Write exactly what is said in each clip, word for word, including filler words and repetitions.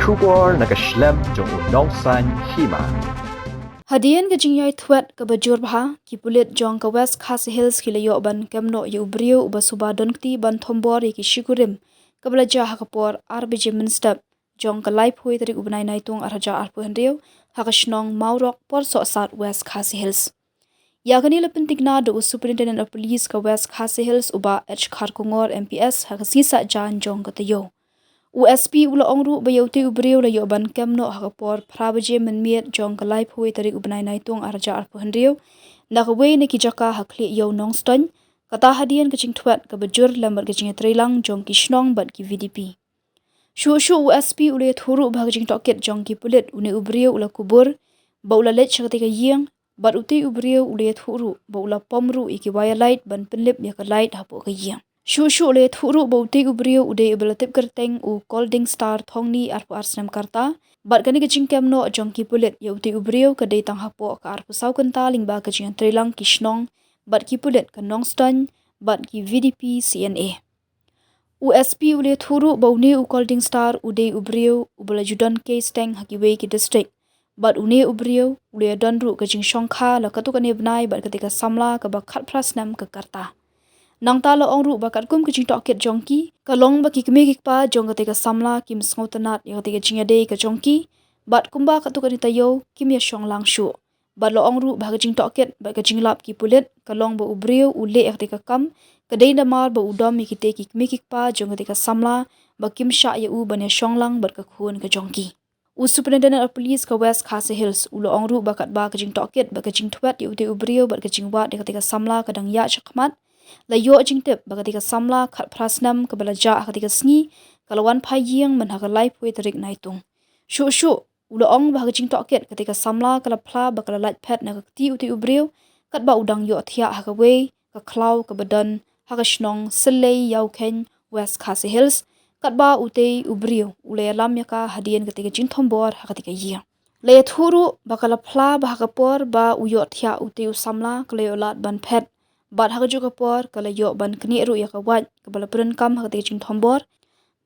Khubor na ka shlem jong u Nongsaiñ Hima. Hadien ka jingïaid thwet kaba jur bha, ki pulit jong ka West Khasi Hills ki la ïoh ban kem noh ïa u briew uba suba don kti ban thombor ïa ki shi kurim, kaba la jia ha ka por ar baje mynstep jong ka laiphew tarik u bnai Naitung ar hajar arphew hynriew, ha ka shnong Mawrok, Porsohsat, West Khasi Hills. Ïa kane la pyntikna da u Superintendent of Police ka West Khasi Hills, u Bah H Kharkongor M P S, ha ka sngi Saitjaiñ jong ka taïew. U S P u la ong ruh ba ïa utei u briew la ïoh ban kem noh ha ka por phra baje mynmiet jong ka laiphew tarik u bnai Naitung ar hajar arphew hynriew, na kawei na ki jaka ha Khlieh Ïew, Nongstoiñ, kata hadien ka jingthwet kaba jur lem bad ka jingïatreilang jong ki shnong bad ki V D P. Shuh shuh u S P u la ïathuh ruh ba ha ka jingtohkit jong ki pulit, une u briew u la kubur ba u la leit sha katei ka ïing, bad utei u briew u la ïathuh ruh ba u la pom ruh ïa ki wire light ban pynlip ïa ka light hapoh ka ïing. Shuh shuh u la ïathuh ruh ba utei u briew u dei uba la tip kyrteng u Colding Star Thongni, arphew ar snem ka rta, bad kane ka jingkem noh jong ki pulit ïa utei u briew ka dei tang hapoh ka arphew saw kynta lyngba ka jingïatreilang ki shnong bad ki pulit ka Nongstoiñ bad ki V D P C N A. U S P u la ïathuh ruh ba une u Colding Star u dei u briew uba la ju don case teng ha kiwei ki district, bad une u briew u la ïadon ruh ka jingshongkha la katto katne bnai bad katei ka samla kaba khatphra snem ka rta. Nangta la ong ruh ba katkum ka jingtohkit jong ki, ka long ba ki kmie ki kpa jong katei ka samla kim sngewtynnad ïa katei ka jingïadei ka jong ki, bad kumba katto katne taïew kim ïashong lang shuh. Bad la ong ruh ba ha ka jingtohkit bad ka jinglap ki pulit, ka long ba u briew u leh ïa katei ka kam ka dei namar ba u dom ïa kitei ki kmie ki kpa jong katei ka samla ba kim shah ïa u ban ïashong lang bad ka khun ka jong ki. U Superintendent of Police ka West Khasi Hills u la ong ruh ba katba ka jingtohkit bad ka jingthwet ïa utei u briew bad ka jingwad ïa katei ka samla ka dang ïaid shakhmat, la ïoh jingtip ba katei ka samla khatphra snem kaba la jah ha katei ka sngi ka la wan phai ïing mynha ka laiphew tarik Naitung. Shuh shuh u la ong ba ha ka jingtohkit katei ka samla ka la phla ba ka la lait phet na ka kti utei u briew, katba u dang ïohthiah ha kawei ka khlaw kaba don ha ka shnong Syllei Ïawkheiñ, West Khasi Hills, katba utei u briew u la ïalam ïa ka hadien katei ka jingthombor ha katei ka ïing. La ïathuh ruh ba ka la phla ba ha ka por ba u ïohthiah utei u samla ka la ïoh lad ban phet, bad ha kajuh ka por ka la ïoh ban knieh ruh ïa ka wait kaba la pyndonkam ha katei ka jingthombor.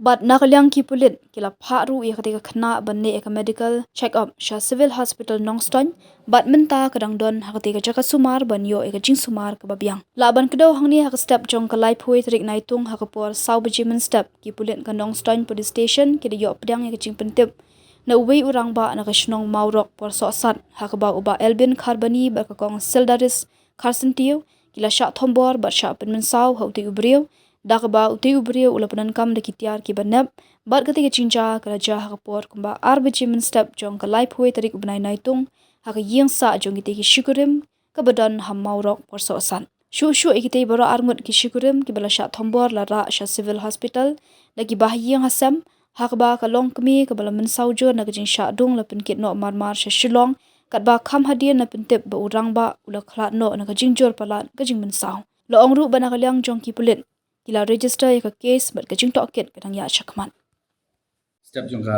Bad na ka liang ki pulit ki la phah ruh ïa katei ka khynnah ban leit ïa ka medical check up sha Civil Hospital Nongstoiñ, bad mynta ka dang don ha katei ka jaka sumar ban ïoh ïa ka jingsumar kaba biang. Lah ban kdew hangne ha ka step jong ka laiphew tarik Naitung ha ka por saw baje mynstep, ki pulit ka Nongstoiñ Police Station ki la ïoh pdiang ïa ka jingpyntip na uwei u rangbah na ka shnong Mawrok, Porsohsat, ha kaba u Bah Elbin Kharbani bad ka Kong Sildaris Kharsyntiew ki la shah thombor bad shah pynmynsaw ha utei u briew, da kaba utei u briew u la pyndonkam da ki tiar kiba nep, bad katei ka jingjia ka la jia ha ka por kumba ar baje mynstep jong ka laiphew tarik u bnai Naitung, ha ka ïing sah jong kitei ki shi kurim kaba don ha Mawrok, Porsohsat. Shuh shuh ïa kitei baroh arngut ki shi kurim kiba la shah thombor la rah sha Civil Hospital da ki bahaïing hasem, ha kaba ka longkmie kaba la mynsaw jur na ka jingshah dung la pynkit noh marmar sha Shillong, katba kham hadien la pyntip ba u rangbah u la khlad noh na ka jingjur palat ka jingmynsaw. La ong ruh ba na ka liang jong ki pulit ki la register ïa ka case bad ka jingtohkit ka dang ïaid shakhmat. Step jong ka,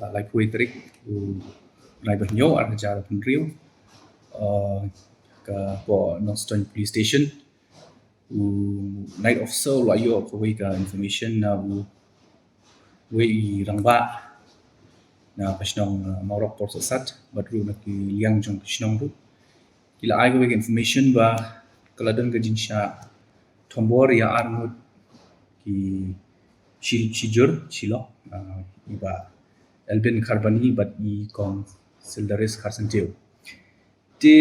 uh, laiphew tarik u bnai ba hynñiew ar hajar arphew hynriew, uh, ka hapoh Nongstoiñ Police Station, u night officer u la ïoh kawei ka information na u wei i rangbah na ka shnong, uh, Mawrok, Porsohsat, bad ruh na ki liang jong ka shnong ruh ki la ai kawei ka information ba ka la don ka jingshah thombor ïa arngut ki shi, shijur, shilok, uh, i Bah Elbin Kharbani bad i Kong Sildaris Kharsyntiew. Te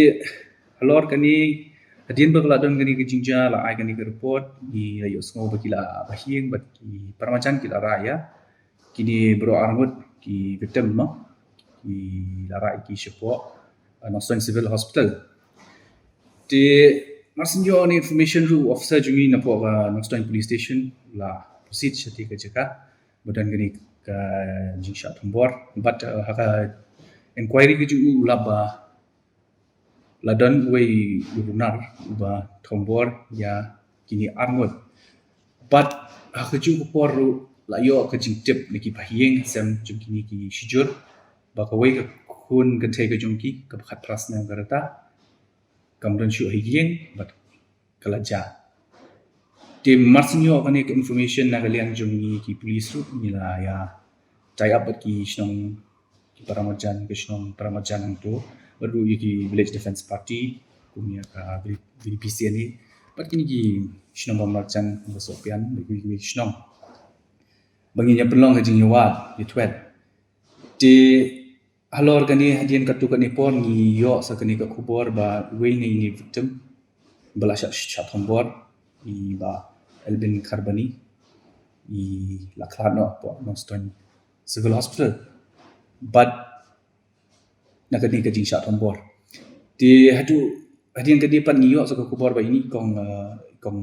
halor kane, hadien ba ka la don kane ka jingjia, la ai kane ka report, ngi la ïohsngew ba ki la bahaïing bad ki para marjan ki la rah ïa kine baroh arngut ki victim, mo, ki la rah ïa ki shapoh, uh, Nongstoiñ Civil Hospital. Te mar shu ïoh kane information ruh, officer jong ngi napoh ka Nongstoiñ Police Station la proceed sha katei ka jaka ba don kane ka jingshah thombor. Bad, uh, ha ka inquiry ka jong u u la ba la don uwei u runar uba thombor ïa kine arngut. Bad ha kajuh ka por ruh la ïoh ka jingtip na ki bahaïing hasem jong kine ki shijur ba kawei ka khun kynthei ka jong ki kaba khatphra snem ka rta kam don shuh ha ïing bad ka la jah. Te mar shu ïoh kane ka information na ka liang jong ngi ki police ruh, ngi la ïa tie up bad ki shnong ki paramarjan, ki shnong paramarjan hangto, bad ruh ïa ki Village Defence Party, kum ïa ka V D P C N A, bad kine ki shnong paramarjan, ba sohpian bad ki, ki shnong. Ba ngin ïa pynlong ka jingïawad ïa thwet. Te halor kane, hadien katto katne por ngi ïoh sa kane ka khubor ba uwei na ine i victim ba la shah, shah thombor, i Bah Elvin Kharbani, i la khlad noh hapoh Nongstoiñ Civil Hospital. Bad na kane ka jingshah thombor. Te haduh hadien kane pat ngi ïoh sa ka khubor ba ine i kong, uh, i kong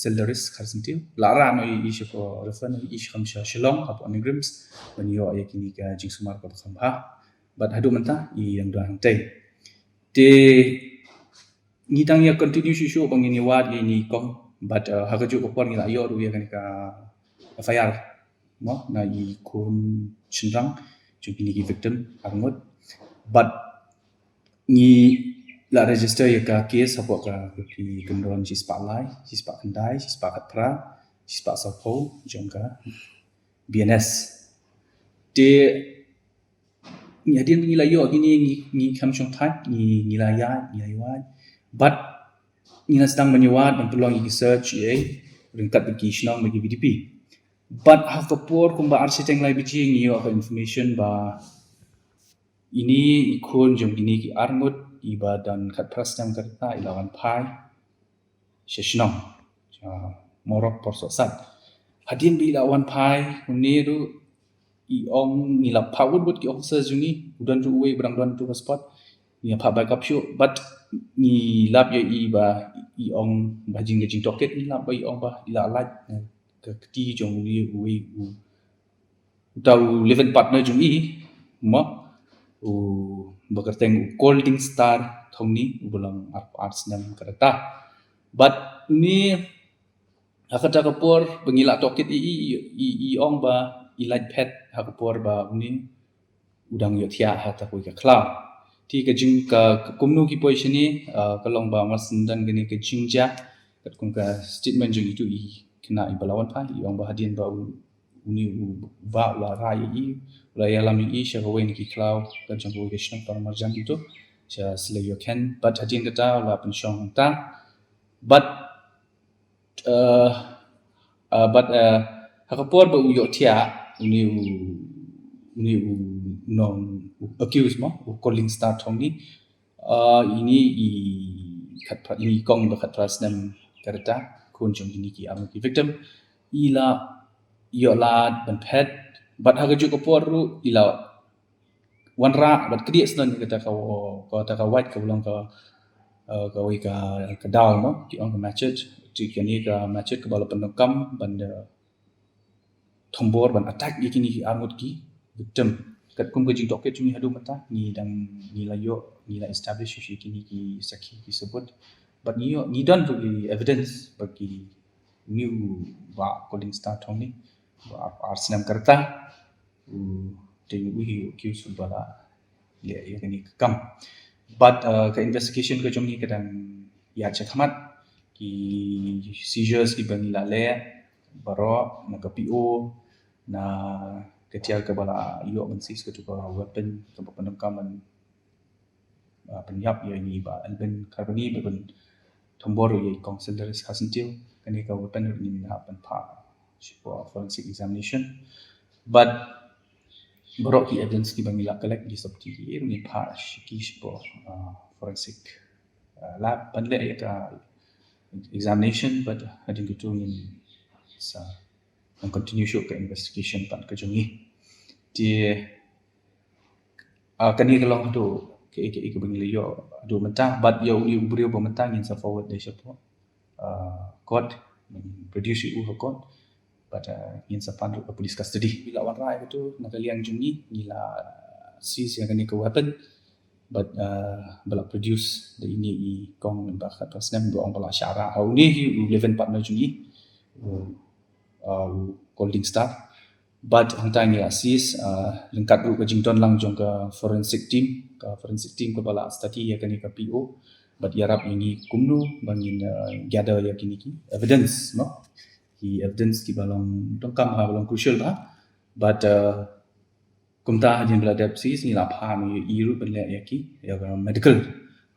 Sildaris Kharsyntiew la rah noh ïa i sha, ko refer noh ïa i sha, kam sha Shillong hapoh NEIGRIHMS ban ïoh ïa kine ka jingsumar kaba kham bha. Bad haduh mynta i dang don hangtei. Te ngi dang ïa continue shuh shuh ba ngin ïawad ïa ine i kong. Bad, uh, ha kajuh ka por ngi la ïoh ruh ïa kane ka F I R, mo, na i khun shynrang jong kine ki victim arngut. Bad ngi la register ïa ka case hapoh ka, ka ki kyndon shispah lai, shispah khyndai, shispah khatphra, shispah sawphew jong ka B N S. Te ngi, hadien ngi la ïoh kine, ngi, ngi kham shongthait, ngi, ngi la ïaid, ngi la ïaid. Bad ngi la sdang ban ïawad, ban pynlong ïa ki search, ïa, ryngkat bad ki shnong bad ki V D P. Bad ha ka por kumba ar shiteng lai baje ngi ïoh ka information ba ine i khun jong kine ki arngut, iba don khatphra snem ka rta, i la wan phai sha shnong, sha Morok Porsohsait. Hadien ba i la wan phai, une ruh i ong, ngi la phah wut wut ki officers jong ngi, u don ruh uwei ba dang don tu ha spot. Ngi la phah backup shuh, bad ngi lap ïa i ba i ong ba ha jing ka jingtohkit, ngi lap ba i ong ba i la lait, eh, ka kti jong une uwei u uta u live-in partner jong i, mo, uba kyrteng u Colding Star Thongni, uba long arphew ar snem ka rta. Bad une ha kata ka por ba ngi la tohkit ïa i, i, i, i ong ba i lait phet ha ka por ba une u dang ïohthiah ha kata kawei ka khlaw. Te ka jing ka, ka kumno ki poi shane, ah, ka long ba mar shen don kane ka jingjia, katkum ka statement jong itu i khynnah iba la wan phai, i ong ba hadien ba u, une u bah u la rai ïa i, u la ïalam ïa i sha kawei na ki khlaw ka jong kawei ka shnong paramarjan itu, sha Sleikheiñ, bad hadien kata u la pynshong hangta. Bad uh, uh, bad, uh, ha ka por ba u ïohthiah une u, une u nong, u accused, mo, u Colding Star Thongni, uh, ine i khatphra, ine i kong ba khatphra snem ka rta, khun jong kine ki arngut ki victim, i la ïoh lad ban phet. Bad ha kajuh ka por ruh i la wanrah bad kdiah shen ïa kata ka, kata ka wait kaba long ka, eh, kawei ka, ka daw, mo, ki ong ka matchet. Te kane ka matchet kaba la pyndonkam ban, eh, thombor, ban attack ïa kine ki arngut ki victim. Katkum ka jingtohkit jong ngi haduh mynta, ngi dang, ngi la ïoh, ngi la establish ïa kine ki sakhi ki sabut. Bad ngi ïoh, ngi don ruh ki evidence ba kine u bah Colding Star Thongni, ba ar, ar snem ka rta, u, te u hi u accused uba la leh ïa kane ka kam. Bad, uh, ka investigation ka jong ngi ka dang ïaid shakhmat, ki seizures kiba ngi la leh baroh na ka P O, na ka tiar kaba la ïoh ban seize kato ka weapon kaba pyndonkam ban, ah, pynïap ïa i bah Elvin Kharbani, ban thombor ïa i kong Sildaris Kharsyntiew. Kane ka weapon ruh ngin hap ban phah shapoh forensic examination. Bad baroh ki evidence kiba ngi la collect, ki sopti ki, ngin phah sha ki shapoh, ah, forensic, ah, lab ban leh ïa ka examination. Bad hadien kato ngin sa, ngin continue shuh ka investigation pat ka jong ngi. Te, ah, kane ka long haduh kaei kaei kaba ngi la ïoh haduh mynta. Bad ïa une u briew ba mynta ngin sa forward da shapoh, ah, court, ngin produce ïa u ha court. Bad, ah, ngin sa pan ruh ha police custody. Ngi la wanrah ïa kato na ka liang jong ngi, ngi la seize ïa kane ka weapon. Bad, ah, ba la produce da ine i kong ba khatphra snem ba ong ba la shah rah ha une hi u live-in partner jong ngi, u, ah, u Colding Star. Bad hangta ngi la seize, ah, ryngkat ruh ka jingdon lang jong ka forensic team, ka forensic team kaba la study ïa kane ka P O. Bad ïarap ïa ngi kumno ba ngin, ah, gather ïa kine ki evidence, no? Ki evidence kiba long donkam bha, ba long crucial bha. Bad, ah, Kumta hadien ba la dep six ngi la phah noh ïa i ruh ban leh ïa ki, ïa ka medical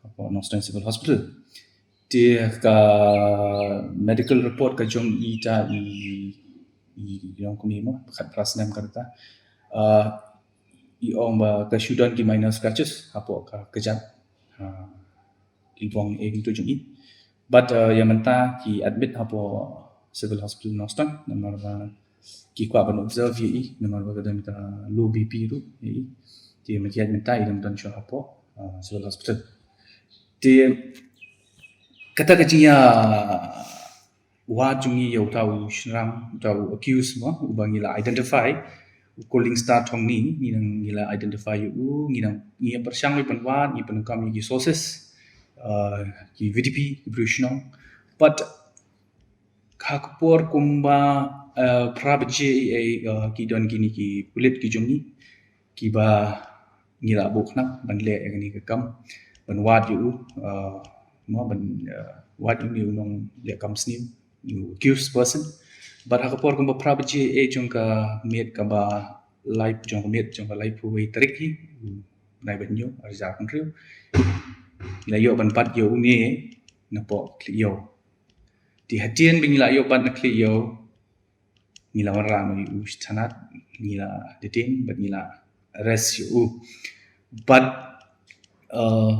hapoh Nongstoiñ Civil Hospital. Te ka medical report ka jong i ta i, i ong kumne mo, khatphra snem ka rta. Ah, i ong ba ka shu don ki minor scratches hapoh ka kjat. Ah, i bong eh kyntu jong i. But, uh, ïa mynta ki admit hapoh Civil Hospital Nongstoiñ namar ba ki kwah ban observe ïa i namar ba ka don ka low B P ruh ïa i. Te mynta ki admit mynta i dang don shuwa hapoh, uh, Civil Hospital. Te kata ka jingïa wad jong ngi ïa uta u shynrang, uta u accused mo, uba ngi la identify, u Cooling Star Thongni, ngi nang ngi la identify ïa u, ngi nang ngi ïa pyrshang ïa ban wad, ngi pyndonkam ïa ki sources, uh, ki V D P, ki briew shnong. But ha ka por kumba, uh, phra baje, eh, uh, ki don kine ki pulit ki jong ngi, kiba ngi la buh khnang ban leh ïa kane ka kam ban wad ïa u, uh, mo ban, uh, wad ïa u nongleh kam sniew, u accused person. But ha ka por kumba phra baje eh jong ka miet kaba laiphew, jong ka miet jong ka laiphew wei tarik hi, u bnai ba hynñiew, ar hajar arphew hynriew, ngi la ïoh ban bat ïa une napoh Khlieh Ïew. Te hadien ba ngi la ïoh bat na Khlieh Ïew, ngi la wanrah noh ïa u sha thanat, ngi la detain bad ngi la arrest ïa u. But, uh,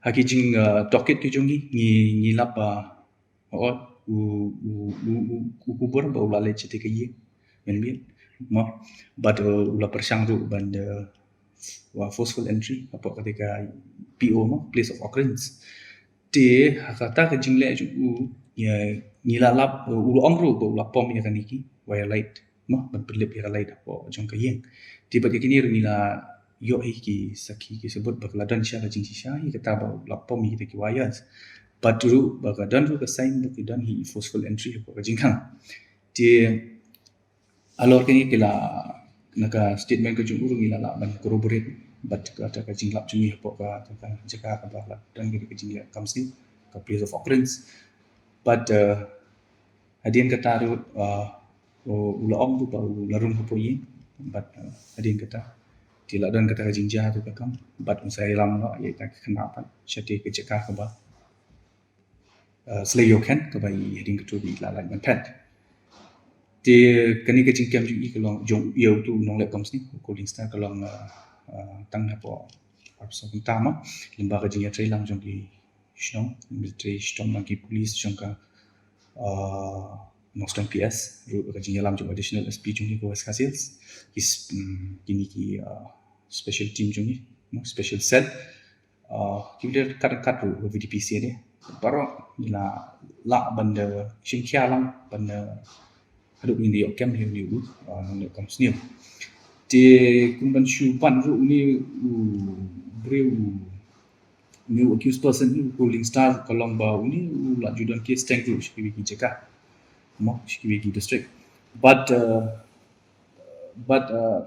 ha ki jing, uh, tohkit ki jong ngi, ngi, ngi lap ba, uh, u, u, u, u, u khubor ba u la leit sha kata ka ïing mynmiet mo. But, uh, u la pyrshang ruh ban, uh, wa forceful entry hapoh kata ka P O mo, place of occurrence. Te ha kata ka jingleh jong u, ïa, ngi la lap, uh, u la ong ruh ba u la pom ïa kane ki wire light mo, ban pynlip ïa ka light hapoh jong ka ïing. Te bad ïa kine ruh ngi la ïoh hi ki sakhi ki sabut ba ka la don shisha ka jingshisha hi kata ba u la pom ïa kita ki wires. Bad ruh ba ka don ruh ka sign ba ka don hi forceful entry hapoh ka jingkhang. Te halor kane ki la, na ka statement ka jong u ruh ngi la lah ban corroborate bad kata ka jinglap jong ngi hapoh ka, ka, ka jaka kaba la don kane ka jingleh kam sniew, ka place of occurrence. Bad, uh, hadien kata ruh, uh, u, u la ong ruh ba u la rung hapoh ïing. Bad, uh, hadien kata te la don kata ka jingjia ruh ka kam. Bad un sa ïalam noh ïa ka khynnah pat sha kata ka jaka kaba, uh, Slei Ïew Khen kaba i hadien katto ba i la lait ban phet. Te kane ka jingkem jong i ka long, jong i uto u nongleh kam sniew, u Cooling Star, ka long, uh, uh, tang hapoh arphew saw kynta mo, lyngba ka jingïatreilang jong ki shnong, jingïatrei shitom lang ki police jong ka, uh, Nongstoiñ P S, ruh ka jingïalam jong Additional S P jong ngi ka West Khasi Hills. Ki s-, mm, kine ki, uh, special team jong ngi mo, special cell. Uh, ki dei kat kat ruh V D P C ne. Baroh ngi la lah ban da shim khia lang ban da haduh ngin da ïoh kem ïa une u, uh, nongleh kam sniew. Te kum ban shu ban ruh une u briew u, une u accused person, u Cooling Star, ka long ba une u la ju don case teng ruh sha kiwei ki jaka mo, sha kiwei ki district. But, uh, but, uh,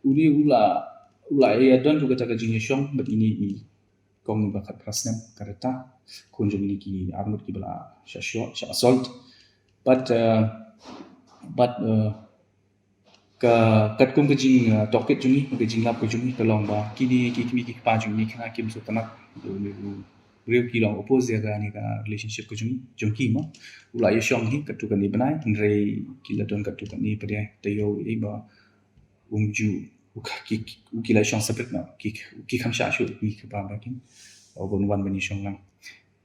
une u la, u la ïa don ruh kata ka jingïashong bad ine i kong ba khatphra snem ka rta, khun jong ine ki arngut kiba la shah shoh, shah assault. But, uh, but, uh, ka, katkum ka jing, uh, tohkit jong ngi, ka jinglap ka jong ngi ka long ba kine ki kmie ki kpa jong ngi khynnah kim sngewtynnat. Une u briew ki long oppose ïa kane ka relationship ka jong ngi, jong ki mo. U la ïashong hi katto katne bnai, hynrei ki la don katto katne pat ïa taïew ei ba um ju, u ka, ki, u ki la shong separate mo, ki, ki kham shah shuh ki kpa ba kin, u ban wan ban ïashong lang.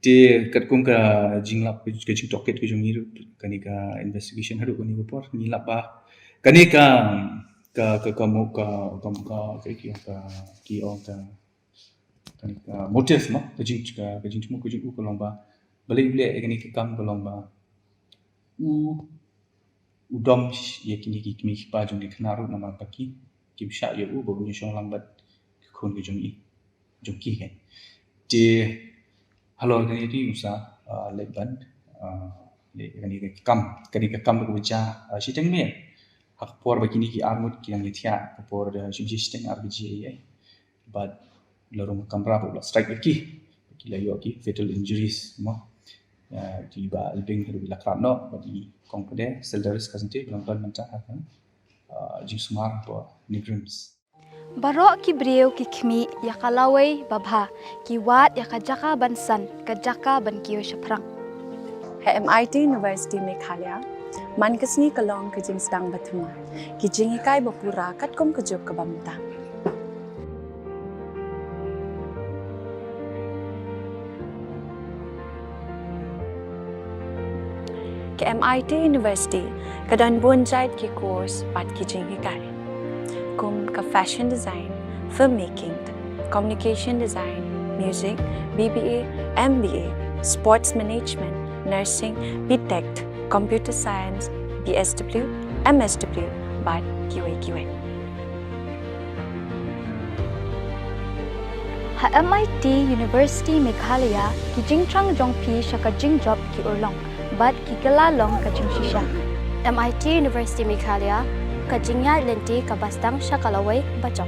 Te katkum ka jinglap, ka jingtohkit ka jong ngi ruh, kane ka investigation haduh kane ka por ngi lap ba kane ka, ka, ka, ka mo-, ka, ka, ka, ka, ki ong ka, ki ong ka, kane ka motive mo, ka jing, ka, ka jingthmu ka jong u ka long ba balei u leh ïa kane ka kam ka long ba u u dom ïa kine ki kmie ki kpa jong ki khynnah ruh namar ba ki, kim shah ïa u ba un ïashong lang bad ki khun ki jong i, jong ki. Te halor kane te u sa, ah, leit ban, ah, leh kane ka kam, kane ka kam ka ba jia, ah, shiteng miet. Ha ka por ba kine ki arngut ki dang ïathiah, ka por da shim shiteng ar baje ei ei. Bad la rung kamra ba u la strike ïa ki. Ki la ïoh ki fatal injuries mo. Ïa, ki ba lbing haduh ba la khlad noh, bad i kong pat de, Seldaris Kharshanti, ba long don mynta ha ka, uh, jingsumar hapoh NEIGRIHMS. Baroh ki briew ki khmih ïa ka lawei babha, ki wad ïa ka jaka ban san, ka jaka ban kiew shaphrang. Ha MIT University Meghalaya, man ka sngi ka long ka jingsdang bathymmai, ki jinghikai bapura katkum ka juk kaba mynta. Ka MIT University ka don bun jait ki course bad ki jinghikai, kum ka fashion design, filmmaking, communication design, music, BBA, MBA, sports management, nursing, BTech, computer science, BSW, MSW bad kiwei kiwei. Ha MIT University Meghalaya, ki jingthrang jong phi sha ka jingjop ki urlong bad ki kylla long ka jingshisha. MIT University Meghalaya ka jingïaid lynti kaba sdang sha ka lawei bajop.